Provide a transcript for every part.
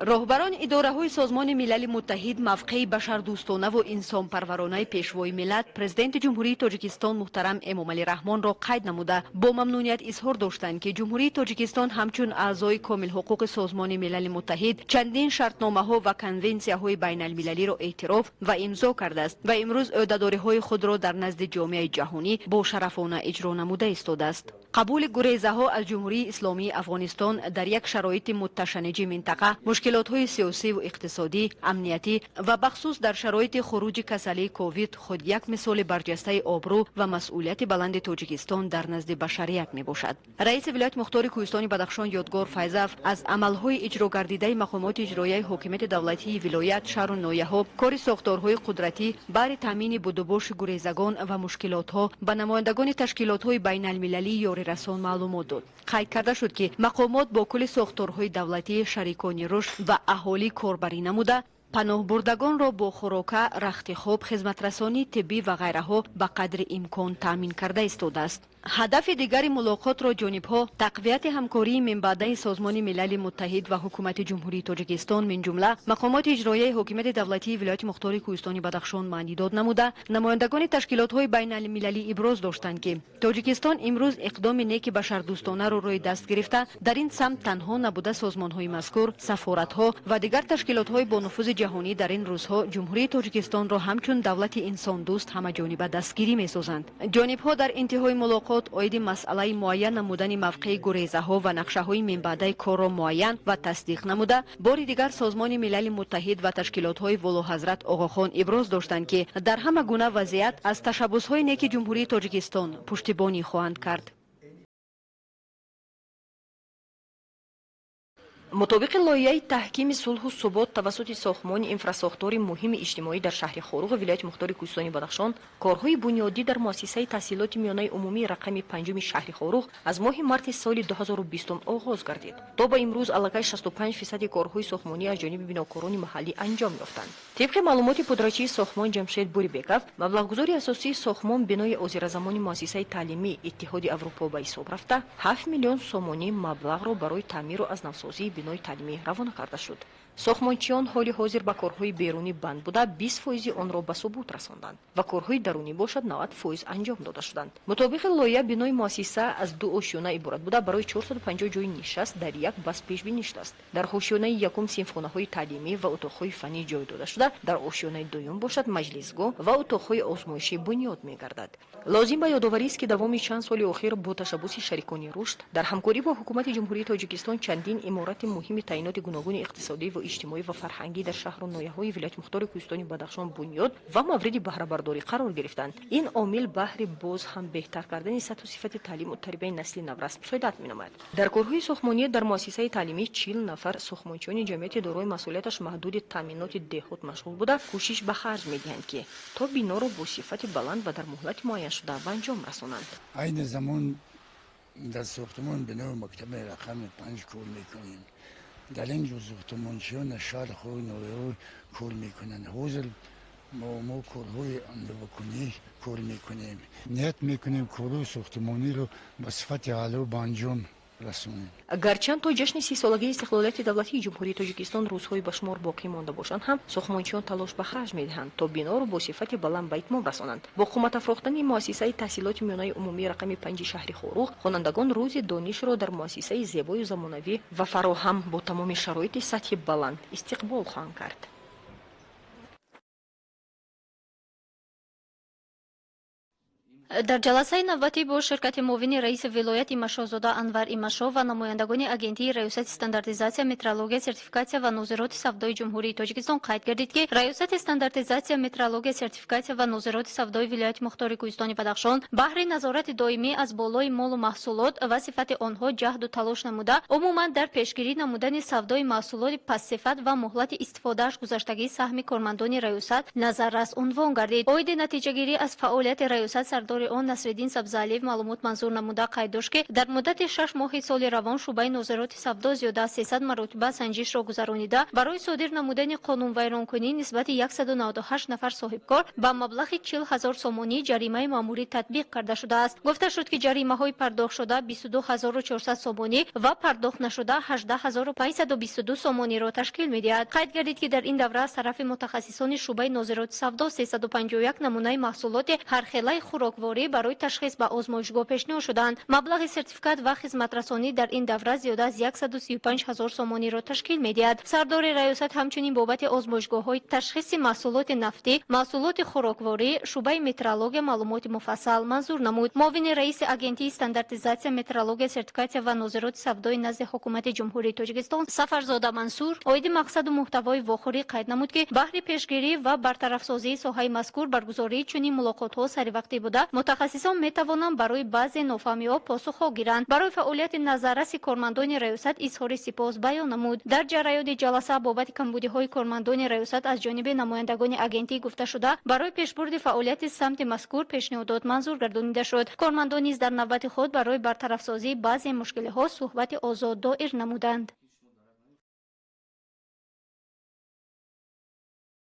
Роҳбарони идораҳои Созмони Милали Муттаҳид мавқеи башардӯстонаву инсонпарваронаи Пешвои миллат, Президенти Ҷумҳурии Тоҷикистон муҳтарам Эмомалӣ Раҳмонро қайд намуда, бо мамнуният изҳор доштанд, ки Ҷумҳурии Тоҷикистон ҳамчун аъзои комилҳуқуқи Созмони Милали Муттаҳид чандин шартномаҳо ва конвенсияҳои байналмилалиро эътироф ва имзо кардааст ва имрӯз ӯҳдадориҳои худро дар назди ҷомеаи ҷаҳонӣ бошарафона иҷро намуда истодааст. Қабули гурезаҳо аз Ҷумҳурии Исломии Афғонистон дар як шароити мутташанниҷи минтақа, мушкилотҳои сиёсиву иқтисодӣ, амниятӣ ва бахусус дар шароити хуруҷи касалии ковид худ як мисоли барҷастаи обрӯ ва масъулияти баланди Тоҷикистон дар назди башарият мебошад. Раиси вилояти мухтори Кӯҳистони Бадахшон Ёдгор Файзав аз амалҳои иҷрогардидаи мақомоти иҷроияи ҳокимияти давлатии вилоят, шаҳру ноҳияҳо, кори сохторҳои қудратӣ баҳри таъмини будубоши гурезагон ва мушкилотҳо ба намояндагони ташкилотҳои байналмилалии ёрирасон маълумот дод. Қайд карда шуд, ки мақомот бо кулли сохторҳои давлатӣ, шарикони рушд ва аҳолӣ корбарӣ намуда, паноҳбурдагонро бо хӯрока, рахти хоб, хизматрасонии тиббӣ ва ғайраҳо ба қадри имкон таъмин карда истодааст. Ҳадафи дигари мулоқотро ҷонибҳо тақвияти ҳамкории минбаъдаи Созмони Милали Муттаҳид ва Ҳукумати Ҷумҳурии Тоҷикистон, минҷумла мақомоти иҷроияи ҳокимияти давлатии вилояти мухтори Кӯҳистони Бадахшон маънидод намуда, намояндагони ташкилотҳои байналмилалӣ иброз доштанд, ки Тоҷикистон имрӯз иқдоми неки башардӯстонаро рӯи даст гирифта, дар ин самт танҳо набуда, созмонҳои мазкур, сафоратҳо ва дигар ташкилотҳои бонуфузи ҷаҳонӣ дар ин рӯзҳо Ҷумҳурии Тоҷикистонро ҳамчун давлати инсондӯст ҳамаҷониба дастгирӣ месозанд. Ҷонибҳо дар интиҳои мулоқот оиди масъалаи муайян намудани мавқеи гурезаҳо ва нақшаҳои минбаъдаи корро муайян ва тасдиқ намуда, бори дигар Созмони Милали Муттаҳид ва ташкилотҳои волоҳазрат Оғохон иброз доштанд, ки дар ҳама гуна вазъият аз ташаббусҳои неки Ҷумҳурии Тоҷикистон пуштибонӣ хоҳанд кард. Мутобиқи лоиҳаи таҳкими сулҳу субот тавассути сохтмони инфрасохтори муҳими иҷтимоӣ дар шаҳри Хоруғ вилояти мухтори Кӯҳистони Бадахшон, корҳои бунёдӣ дар муассисаи таҳсилоти миёнаи умумии рақами панҷуми шаҳри Хоруғ аз моҳи марти соли 2020 оғоз гардид. То ба имрӯз аллакай 65 фисади корҳои сохтмонӣ аз ҷониби бинокорони маҳаллӣ анҷом ёфтанд. Тибқи маълумоти пудрачии сохтмон Ҷамшед Бурибеков, маблағгузори асосии сохтмон бинои озиразамони муассисаи таълимии Иттиҳоди Аврупо ба ҳисоб рафта, 7 миллион сомонӣ маблағро барои таъмиру аз навсозии бинои таълимӣ равона карда шуд. Сохтмончиён ҳоли ҳозир ба корҳои берунӣ банд буда, 20 фоизи онро ба субут расонданд ва корҳои дарунӣ бошад, 90 фоиз анҷом дода шуданд. Мутобиқи лоиҳа, бинои муассиса аз ду ошёна иборат буда, барои 450 ҷои нишаст дар як бас пешбинӣ шудааст. Дар ошёнаи якум синфхонаҳои таълимӣ ва утоқҳои фаннӣ ҷой дода шуда, дар ошёнаи дуюм бошад, маҷлисгоҳ ва утоқҳои озмоишӣ бунёд мегардад. Лозим ба ёдоварист, ки давоми чанд соли охир бо ташаббуси шарикони рушд дар ҳамкорӣ бо ҳукумати Ҷумҳурии Тоҷикистон чандин иморати муҳими таъиноти гуногуни иқтисодӣ ва иҷтимоӣ ва фарҳангӣ дар шаҳру ноҳияҳои вилояти мухтори Кӯҳистони Бадахшон бунёд ва мавриди баҳрабардорӣ қарор гирифтанд. Ин омил баҳри боз ҳам беҳтар кардани сатҳу сифати таълиму тарбияи насли наврас мусоидат менамояд. Дар корҳои сохтмонӣ дар муассисаи таълимӣ 40 нафар сохтмончиёни ҷамъияти дорои масъулияташ маҳдуди таъминоти деҳот машғул буда, кӯшиш ба харҷ медиҳанд, ки то биноро бо сифати баланд ва дар муҳлати муайяншуда ба анҷом расонанд. Айни замон дар сохтмон бинои мактаби рақами панҷ кор мекунем. Дар ин ҷо сохтмончиён шаҳрҳои ноҳияҳо кор мекунанд. Ҳозир мо корҳои андобакунӣ кор мекунем. Ният мекунем, корҳои сохтмониро ба сифати аъло ба анҷом расонем. Гарчанд то ҷашни 30-солагии истиқлолияти давлатии Ҷумҳурии Тоҷикистон рӯзҳои ба шумор боқӣ монда бошанд ҳам, сохтмончиён талош ба харҷ медиҳанд, то биноро бо сифати баланд ба итмом расонанд. Бо қоматафрохтани муассисаи таҳсилоти миёнаи умумии рақами панҷи шаҳри Хоруғ, хонандагон рӯзи донишро дар муассисаи зебою замонавӣ ва фароҳам бо тамоми шароити сатҳи баланд истиқбол хоҳанд кард. Дар ҷаласаи навбатӣ бо ширкати муовини раиси вилоят Имашозода Анвар Имашов ва намояндагони Агентии Раёсати стандартизатсия, метрология, сертификатсия ва нозироти савдои Ҷумҳурии Тоҷикистон қайд гардид, ки Раёсати стандартизатсия, метрология, сертификатсия ва нозироти савдои вилояти мухтори Кӯҳистони Бадахшон баҳри назорати доимӣ аз болои молу маҳсулот ва сифати онҳо ҷаҳду талош намуда, умуман дар пешгирӣ намудани савдои маҳсулоти пастсифат ва муҳлати истифодааш гузаштагии саҳми кормандони раёсат назаррас унвон гардид. Оиди натиҷагирӣ аз фаъолияти раёсат сардори Сардори он Насриддин Сабзалиев маълумот манзур намуда қайд дошт, ки дар муддати 6 моҳи соли равон шӯъбаи нозироти савдо зиёда аз 300 маротиба санҷишро гузаронида, барои содир намудани қонунвайронкунӣ нисбати 198 нафар соҳибкор ба маблағи 40 ҳазор сомонӣ ҷаримаи маъмурӣ татбиқ карда шудааст. Гуфта шуд, ки ҷаримаҳои пардохтшуда 22 400 сомонӣ ва пардохт нашуда 18 522 сомониро ташкил медиҳад. Қайд гардид, ки дар ин давра аз тарафи мутахассисони шӯъбаи нозироти савдо 351 намунаи маҳсулоти ҳархелаи хӯрокворӣ барои ташхис ба озмоишгоҳ пешниҳод шуданд. Маблағи сертификат ва хизматрасонӣ дар ин давра зиёда аз 135 ҳазор сомониро ташкил медиҳад. Сардори раёсат ҳамчунин бобати озмоишгоҳҳои ташхиси маҳсулоти нафтӣ, маҳсулоти хӯрокворӣ, шӯъбаи метрология маълумоти муфассал манзур намуд. Муовини раиси Агентии стандартизатсия, метрология, сертификатсия ва нозироти савдои назди Ҳукумати Ҷумҳурии Тоҷикистон Сафарзода Мансур оиди мақсаду муҳтавои вохӯрӣ қайд намуд, ки баҳри пешгирӣ ва бартарафсозии соҳаи мазкур баргузории чунин мулоқотҳо саривақтӣ буда, мутахассисон метавонанд барои баъзе нофаҳмиҳо посухҳо гиранд. Барои фаъолияти назарраси кормандони раёсат изҳори сипос баён намуд. Дар ҷараёни ҷаласа бобати камбудиҳои кормандони раёсат аз ҷониби намояндагони агентӣ гуфта шуда, барои пешбурди фаъолияти самти мазкур пешниҳодот манзур гардонида шуд. Кормандон низ дар навбати худ барои бартарафсозии баъзе мушкилиҳо суҳбати озод доир намуданд.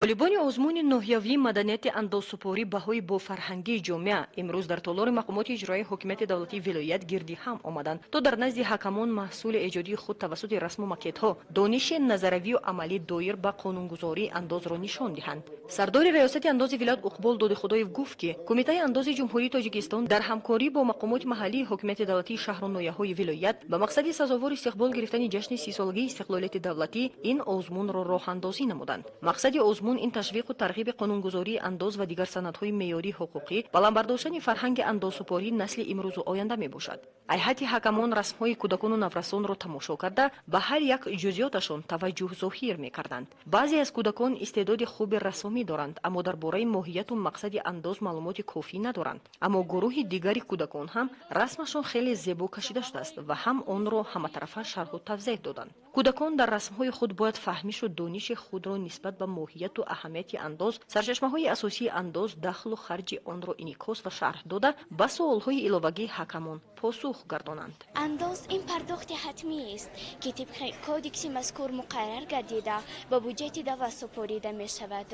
Ғолибони озмуни ноҳиявии маданияти андозсупорӣ баҳои бофарҳангии ҷомеа имрӯз дар толори мақомоти иҷроияи ҳокимияти давлатии вилоят гирди ҳам омаданд, то дар назди ҳакамон маҳсули эҷодии худ тавассути расму макетҳо дониши назаравию амалӣ доир ба қонунгузории андозро нишон диҳанд. Сардори раёсати андози вилоят Уқбол Додихудоев гуфт, ки Кумитаи андози Ҷумҳурии Тоҷикистон дар ҳамкорӣ бо мақомоти маҳаллии ҳокимияти давлатии шаҳру ноҳияҳои вилоят ба мақсади сазовор истиқбол гирифтани ҷашни 30-солагии истиқлолияти давлатӣ ин озмунро роҳандозӣ намуданд. Мақсади озмун ин ташвиқу тарғиби қонунгузории андоз ва дигар санадҳои меъёрии ҳуқуқӣ, баланд бардоштани фарҳанги андозсупории насли имрӯзу оянда мебошад. Ҳайати ҳакамон расмҳои кӯдакону наврасонро тамошо карда, ба ҳар як ҷузъиёташон таваҷҷӯҳ зоҳир мекарданд. Баъзе аз кӯдакон истеъдоди хуби рассомӣ доранд, аммо дар бораи моҳияту мақсади андоз маълумоти кофӣ надоранд. Аммо гурӯҳи дигари кӯдакон ҳам расмашон хеле зебо кашида шудааст ва ҳам онро ҳаматарафа шарҳу тавзеҳ доданд. Кӯдакон дар расмҳои худ бояд фаҳмишу дониши худро нисбат ба моҳияту аҳамияти андоз, сарчашмаҳои асосии андоз, дахлу харҷи онро инъикос ва шарҳ дода, ба суолҳои иловагии ҳакамон посух гардонанд. Андоз ин пардохти ҳатмист, ки тибқи кодекси мазкур муқаррар гардида, ба буҷети давлат супорида мешавад.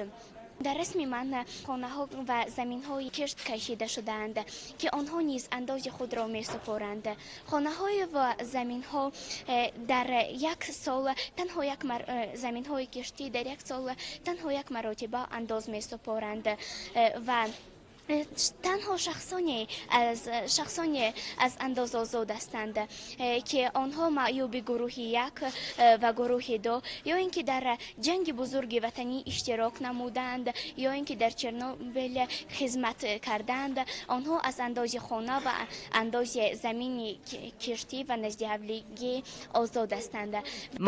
Дар расми ман хонаҳо ва заминҳои кишт кашида шудаанд, ки онҳо низ андози худро месупоранд. Хонаҳои ва заминҳо дар як сол танҳо як заминҳои киштӣ дар як сол танҳо як маротиба андоз месупоранд ва танҳо шахсоне аз андоз озод ҳастанд, ки онҳо маъюби гурӯҳи як ва гурӯҳи ду ё ин ки дар ҷанги бузурги ватанӣ иштирок намуданд, ё ин ки дар Чернобел хизмат карданд. Онҳо аз андози хона ва андози замини киштӣ ва наздиҳавлигӣ озод ҳастанд.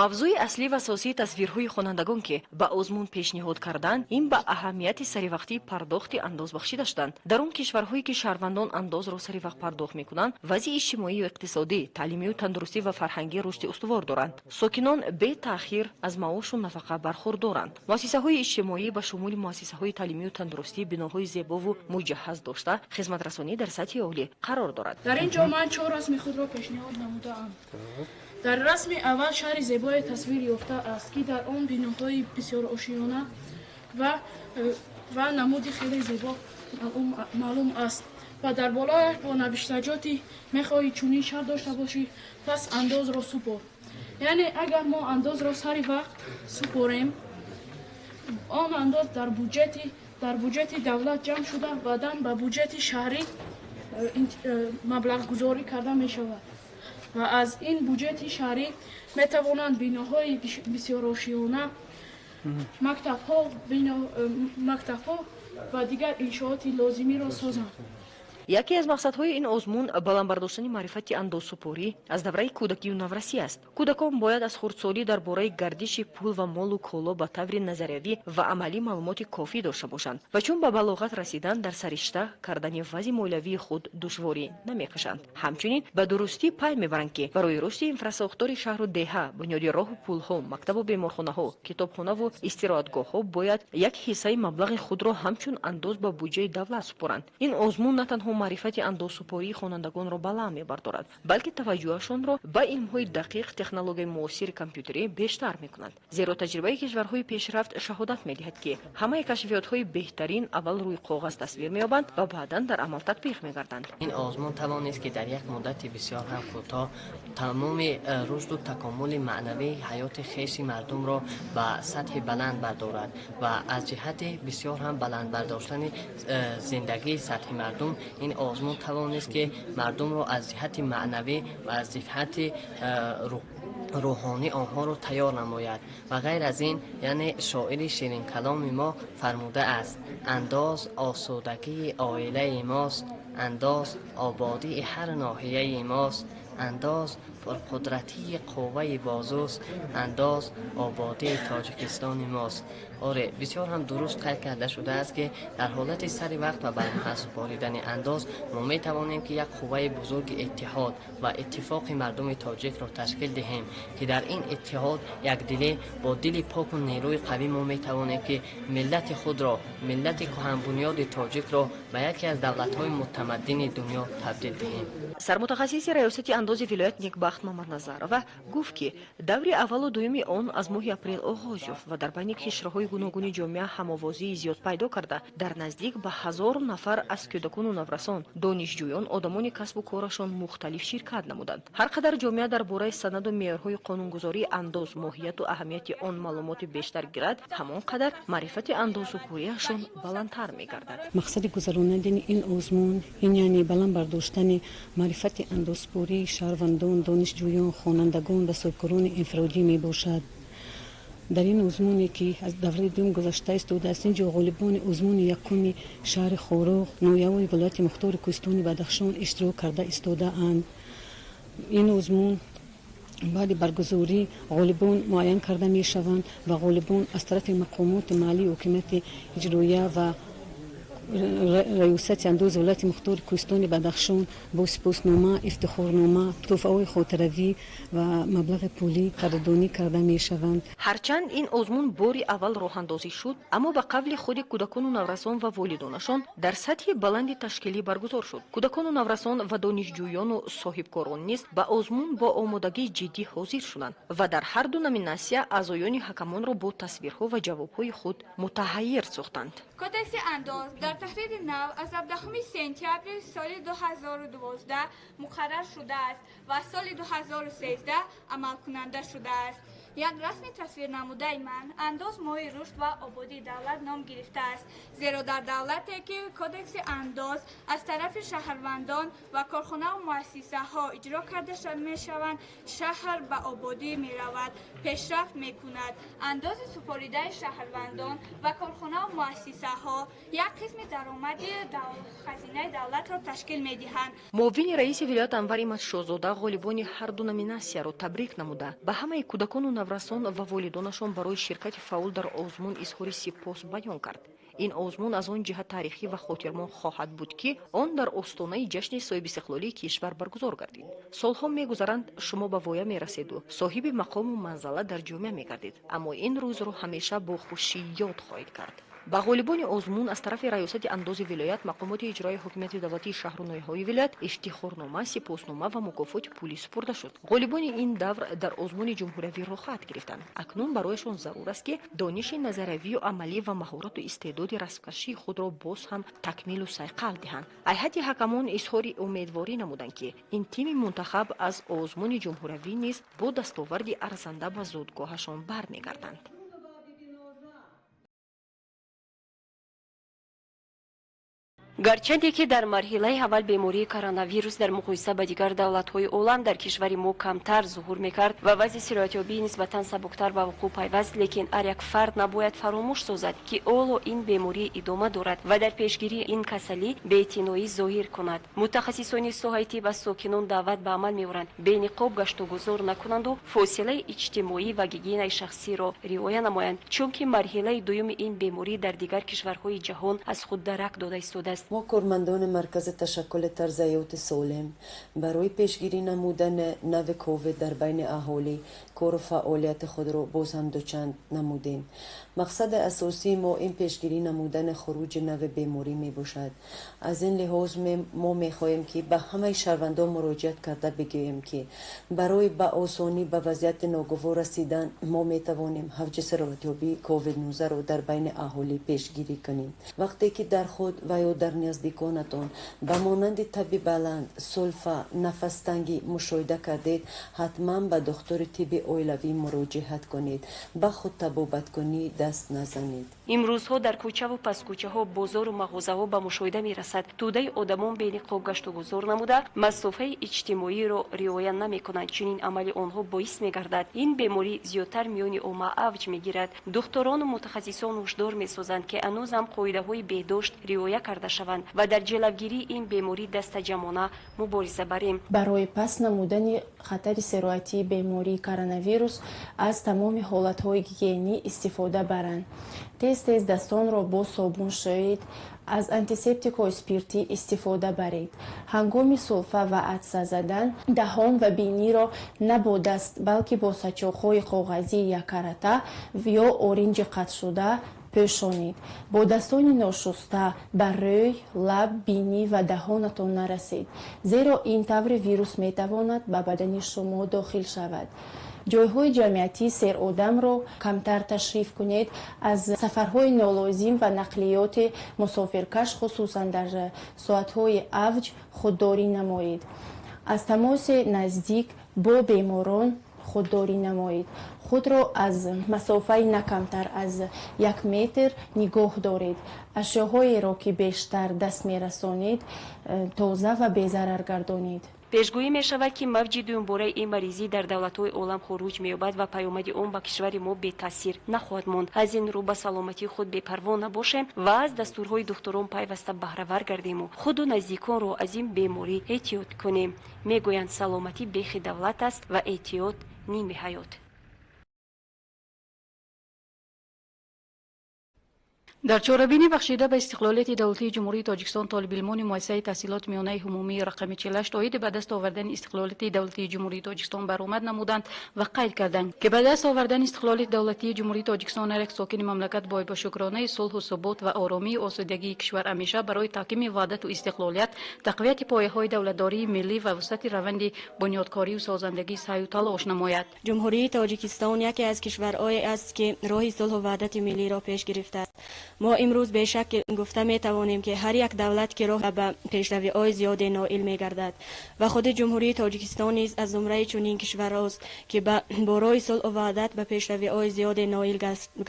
Мавзӯи аслӣ ва асосии тасвирҳои хонандагон, ки ба озмун пешниҳод карданд, ин ба аҳамияти саривақтии пардохти андоз бахшида шуданд. Дар он кишварҳое, ки шаҳрвандон андозро саривақт пардохт мекунанд, вазъи иҷтимоию иқтисодӣ, таълимию тандурустӣ ва фарҳангӣ рушди устувор доранд. Сокинон бетаъхир аз маошу нафақа бархурдоранд. Муассисаҳои иҷтимоӣ, ба шумули муассисаҳои таълимию тандурустӣ, биноҳои зебову муҷаҳҳаз дошта, хизматрасонӣ дар сатҳи олӣ қарор дорад. Дар ин ҷо ман чор расми худро пешниҳод намудаам. Дар расми аввал шаҳри зебое тасвир ёфта аст, ки дар он биноҳои бисёрошиёна ва намуди хеле зебо маълум аст ва дар болояш бо навиштаҷоти «Мехоҳӣ чунин шаҳр дошта бошӣ? Пас андозро супор». Яъне агар мо андозро сари вақт супорем, он андоз дар буҷети давлат ҷамъ шуда, баъдан ба буҷети шаҳрӣ маблағгузорӣ карда мешавад ва аз ин буҷети шаҳрӣ метавонанд биноҳои бисёрошиёна, мактабҳо ва дигар иншооти лозимиро созанд. Яке аз мақсадҳои ин озмун баланд бардоштани маърифати андозсупорӣ аз давраи кӯдакию наврасӣ аст. Кӯдакон бояд аз хурдсолӣ дар бораи гардиши пул ва молу коло ба таври назариявӣ ва амалӣ маълумоти кофӣ дошта бошанд ва чун ба балоғат расиданд, дар саришта кардани вазъи молиявии худ душворӣ намекашанд. Ҳамчунин ба дурустӣ пай мебаранд, ки барои рушди инфрасохтори шаҳру деҳа, бунёди роҳу пулҳо, мактабу беморхонаҳо, китобхонаву истироҳатгоҳҳо бояд як ҳиссаи маблағи худро ҳамчун андоз ба буҷаи давлат супоранд. Ин озмун на танҳо маърифати андозсупории хонандагонро баланд мебардорад, балки таваҷҷӯҳашонро ба илмҳои дақиқ, технологияи муосири компютерӣ бештар мекунад. Зеро таҷрибаи кишварҳои пешрафт шаҳодат медиҳад, ки ҳамаи кашфиётҳои беҳтарин аввал рӯи коғаз тасвир меёбанд ва баъдан дар амал татбиқ мегарданд. Ин озмун тавонист, ки дар як муддати бисёр ҳам кӯтоҳ тамоми рушду такомули маънавии ҳаёти хеши мардумро ба сатҳи баланд бардорад ва аз ҷиҳати бисёр ҳам баланд бардоштани зиндагии сатҳи мардум ин озмун тавонист, ки мардумро аз ҷиҳати маънавӣ ва аз ҷиҳати рӯҳонӣ онҳоро тайёр намояд. Ва ғайр аз ин, яъне шоири ширинкаломи мо фармудааст: андоз осудагии оилаи мост, андоз ободии ҳар ноҳияи мост, андоз пурқудратии қувваи бозуст, андоз ободии Тоҷикистони мост. Оре, бисёр ҳам дуруст қайд карда шудааст, ки дар ҳолати сари вақт ва бармаҳал супоридани андоз мо метавонем, ки як қувваи бузурги иттиҳод ва иттифоқи мардуми тоҷикро ташкил диҳем, ки дар ин иттиҳод якдилӣ бо дили поку нерӯи қавӣ мо метавонем, ки миллати худро, миллати кӯҳанбунёди тоҷикро ба яке аз давлатҳои мутамаддини дунё табдил диҳем. Сармутахассиси раёсати андози вилоят Некбахт Мамадназарова гуфт, ки даври аввалу дуюми он аз моҳи апрел оғоз ёфт ва дар байни кишварҳои гуногуни ҷомеа ҳамовозии зиёд пайдо карда, дар наздик ба 1000 нафар аз кӯдакону наврасон, донишҷӯён, одамони касбу корашон мухталиф ширкат намуданд. Ҳар қадар ҷомеа дар бораи санаду меъёрҳои қонунгузории андоз, моҳияту аҳамияти он маълумоти бештар гирад, ҳамон қадар маърифати андозсупориашон баландтар мегардад. Мақсади гузаронидани ин озмун ин яъне баланд бардоштани маърифати андозсупории шаҳрвандон, донишҷӯён, хонандагон ва соҳибкорони инфиродӣ мебошад. Дар ин озмуне, ки аз давраи дуюм гузашта истодааст, ин ҷо ғолибони озмуни якуми шаҳри Хоруғ, ноҳияҳои вилояти мухтори Кӯҳистони Бадахшон иштирок карда истодаанд. Ин озмун баъди баргузорӣ ғолибон муайян карда мешаванд ва ғолибон аз тарафи мақомоти маҳаллии ҳокимияти иҷроия ва раёсати андози вилояти мухтори Кӯҳистони Бадахшон бо сипоснома, ифтихорнома, тӯҳфаҳои хотиравӣ ва маблағи пулӣ қадрдонӣ карда мешаванд. Ҳарчанд ин озмун бори аввал роҳандозӣ шуд, аммо ба қавли худи кӯдакону наврасон ва волидонашон дар сатҳи баланди ташкилӣ баргузор шуд. Кӯдакону наврасон ва донишҷӯёну соҳибкорон низ ба озмун бо омодагии ҷиддӣ ҳозир шуданд ва дар ҳар ду номинатсия аъзоёни ҳакамонро бо тасвирҳо ва ҷавобҳои худ мутаҳаййир сохтанд. Кодекси андоз дар таҳрири нав аз 17 сентябри соли 2012 муқаррар шудааст ва соли 2013 амалкунанда шудааст. Як расми тасвирнамудаи ман андоз моҳи рушд ва ободии давлат ном гирифтааст, зеро дар давлате, ки кодекси андоз аз тарафи шаҳрвандон ва корхонаву муассисаҳо иҷро карда мешаванд, шаҳр ба ободӣ меравад, пешрафт мекунад. Андози супоридаи шаҳрвандон ва корхонаву муассисаҳо як қисми даромади хазинаи давлатро ташкил медиҳанд. Муовини раиси вилоят Анвар Имадшозода ғолибони ҳар ду номинатсияро табрик намуда, ба ҳамаи кӯдакону наврасон ва волидонашон барои ширкати фаъол дар озмун изҳори сипос баён кард. Ин озмун аз он ҷиҳат таърихӣ ва хотирмон хоҳад буд, ки он дар остонаи ҷашни соҳибистиқлолии кишвар баргузор гардид. Солҳо мегузаранд, шумо ба воя мераседу соҳиби мақому манзала дар ҷомеа мегардед, аммо ин рӯзро ҳамеша бо хушӣ ёд хоҳед кард. Ба ғолибони озмун аз тарафи раёсати андози вилоят, мақомоти иҷроии ҳокимияти давлатии шаҳру ноҳияҳои вилоят ифтихорнома, сипоснома ва мукофоти пулӣ супурда шуд. Ғолибони ин давр дар озмуни ҷумҳуриявӣ роҳхат гирифтанд. Акнун барояшон зарур аст, ки дониши назариявию амалӣ ва маҳорату истеъдоди расмкашии худро боз ҳам такмилу сайқал диҳанд. Ҳайати ҳакамон изҳори умедворӣ намуданд, ки ин тими мунтахаб аз озмуни ҷумҳуриявӣ низ бо дастоварди арзанда ба зодгоҳашон бармегарданд. Гарчанде ки дар марҳилаи аввал бемории коронавирус дар муқоиса ба дигар давлатҳои олам дар кишвари мо камтар зуҳур мекард ва вазъи сироятёбӣ нисбатан сабуктар ба вуқӯъ пайваст, лекин ҳар як фард набояд фаромӯш созад, ки оло ин беморӣ идома дорад ва дар пешгирии ин касалӣ беэътиноӣ зоҳир кунад. Мутахассисони соҳаи тиб аз сокинон даъват ба амал меоранд бениқоб гаштугузор накунанду фосилаи иҷтимоӣ ва гигиенаи шахсиро риоя намоянд, чунки марҳилаи дуюми ин беморӣ дар дигар кишварҳои ҷаҳон аз худ дарак дода истодааст. Мо кормандони Маркази ташаккули тарзи ҳаёти солим барои пешгирӣ намудани нави ковид дар байни аҳолӣ кору фаъолияти худро боз ҳам дучанд намудем. Мақсади асосии мо ин пешгирӣ намудани хуруҷи нави беморӣ мебошад. Аз ин лиҳоз мо мехоҳем, ки ба ҳамаи шаҳрвандон муроҷиат карда бигӯем, ки барои ба осонӣ ба вазъияти ногувор расидан мо метавонем ҳавҷи сироятёбии ковид-19-ро дар байни аҳолӣ пешгирӣ кунем. Вақте ки дар худ ва ё дар наздиконатон ба монанди таби баланд, сулфа, нафастангӣ мушоҳида кардед, ҳатман ба духтури тибби оилавӣ муроҷиат кунед. Ба худтабобаткунӣ даст назанед. Имрӯзҳо дар кӯчаву паскӯчаҳо, бозору мағозаҳо ба мушоҳида мерасад. Тӯдаи одамон бениқоб гаштугузор намуда, масофаи иҷтимоиро риоя намекунанд. Чунин амали онҳо боис мегардад, ин беморӣ зиёдтар миёни омма авҷ мегирад. Духтурону мутахассисон ҳушдор месозанд, ки ҳанӯзам қоидаҳои беҳдошт риоя карда шаванд ва дар ҷилавгирии ин беморӣ дастаҷамъона мубориза барем. Барои паст намудани хатари сироятии бемории коронавирус аз тамоми ҳолатҳои гигиенӣ истифода баранд. Тез-тез дастонро бо собун шӯед, аз антисептикҳои спиртӣ истифода баред. Ҳангоми сулфа ва атса задан даҳон ва биниро на бо даст, балки бо сачоқҳои коғазии якарата ё оринҷи қатшуда пӯшонед. Бо дастони ношуста ба рӯй, лаб, бинӣ ва даҳонатон нарасед, зеро ин таври вирус метавонад ба бадани шумо дохил шавад. Ҷойҳои ҷамъиятии серодамро камтар ташриф кунед. Аз сафарҳои нолозим ва нақлиёти мусофиркаш, хусусан дар соатҳои авҷ, худдорӣ намоед. Аз тамоси наздик бо беморон худдорӣ намоед. Худро аз масофаи на камтар аз 1 метр нигоҳ доред. Ашёҳоеро, ки бештар даст мерасонед, тоза ва безарар гардонед. Пешгӯӣ мешавад, ки мавҷи дуюмбораи ин маризӣ дар давлатҳои олам хуруҷ меёбад ва паёмади он ба кишвари мо бетаъсир нахоҳад монд. Аз ин рӯ ба саломатии худ бепарво набошем ва аз дастурҳои духтурон пайваста баҳравар гардему худу наздиконро аз ин беморӣ эҳтиёт кунем. Мегӯянд, саломатӣ бехи давлат аст ва эҳтиёт ними ҳаёт. Дар чорабинӣ бахшида ба истиқлолияти давлатии Ҷумҳурии Тоҷикистон толибилмони муассисаи таҳсилоти миёнаи умумии рақами 48 оиди ба даст овардани истиқлолияти давлатии Ҷумҳурии Тоҷикистон баромад намуданд ва қайд карданд, ки ба даст овардани истиқлолияти давлатии Ҷумҳурии Тоҷикистон ҳар як сокини мамлакат бояд бо шукронаи сулҳу субот ва оромию осудагии кишвар ҳамеша барои таҳкими ваҳдату истиқлолият, тақвияти пояҳои давлатдории миллӣ ва вусъати раванди бунёдкорию созандагӣ саъю талош намояд. Ҷумҳурии Тоҷикистон яке аз кишварҳое аст, ки роҳи сулҳу ваҳдати миллиро пеш гирифтааст. Мо имрӯз бешак гуфта метавонем, ки ҳар як давлат ки роҳ ба пешравиҳои зиёде ноил мегардад ва худи Ҷумҳурии Тоҷикистон низ аз зумраи чунин кишварҳост, ки бо роҳи сулҳу ваҳдат ба пешравиҳои зиёде ноил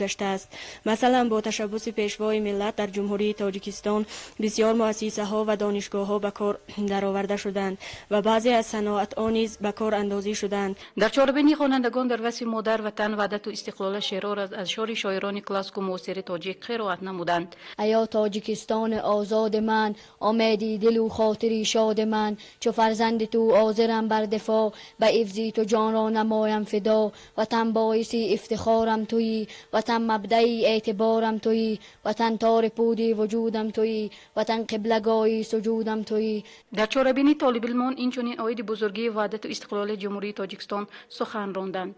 гаштааст. Масалан, бо ташаббуси Пешвои миллат дар Ҷумҳурии Тоҷикистон бисёр муассисаҳо ва донишгоҳҳо ба кор дароварда шуданд ва баъзе аз саноатҳо низ ба кор андозӣ шуданд. Дар чорабинӣ хонандагон дар васфи модар, ватан, ваҳдату истиқлола шеърҳоро аз ашъори шоирони классику муосири тоҷик қироат намуданд. Аё Тоҷикистони озоди ман, омеди дилу хотири шоди ман, чу фарзанди ту ҳозирам бар дифоъ, ба ҳифзи ту ҷонро намоям фидо. Ватан боиси ифтихорам туӣ, ватан мабдаи эътиборам туӣ, ватан тори пуди вуҷудам туӣ, ватан қиблагоҳи суҷудам туӣ. Дар чорабинӣ толибилмон инчунин оиди бузургии ваҳдату истиқлолияти Ҷумҳурии Тоҷикистон сухан ронданд.